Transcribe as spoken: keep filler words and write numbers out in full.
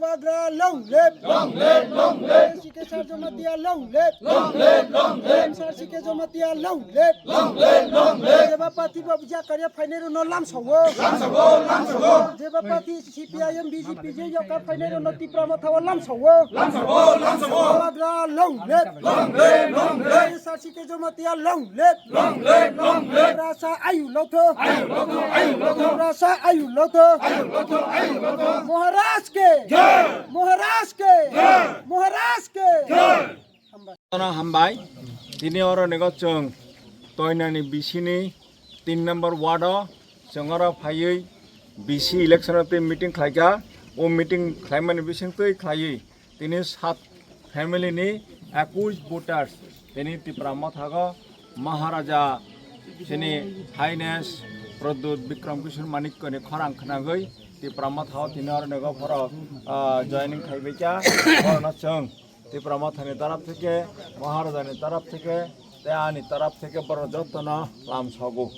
Bubagra long live. Long live, long live. Sar Sike Jamatia long live. Long live, long live. Sar Sike Jamatia long live. Long live, long live. Jeba party bo bijak karya phainai rokno lamsao. Lamsao, lamsao. Jeba party C P I M, B J P je yoka phainai rokno Tipra Motha o lamsao. Lamsao, lamsao. Bubagra long live. Long live, long live. Sar Sike Jamatia long live. Long live, long live. Tiprasa ayu lotho. Ayu lotho, ayu lotho. Tiprasa ayu lotho. Ayu lotho, ayu lotho. Maharaj ke. Jai. Maharaj ke. Jai. Maharaj ke. Jai. Hambai. Hambai. Tini oro nego chwng toinani bisini tin number ward o chwng oro phaiwi B C election o tei meeting khlaikha. O meeting khlaimani bisingtwi khlaiwi tini sat family ni ekush voters tini Tipra Motha o Maharaja chini Highness Pradyut Bikram Kishore Manikya ni khorang khnagwi Tipra Motha o tini oro nego phoro, ah, joining khaibaikha. Borokno chwng Tipra Motha ni taraf theke, Maharaja ni taraf theke, tei ani taraf theke borok jotono lamsogo.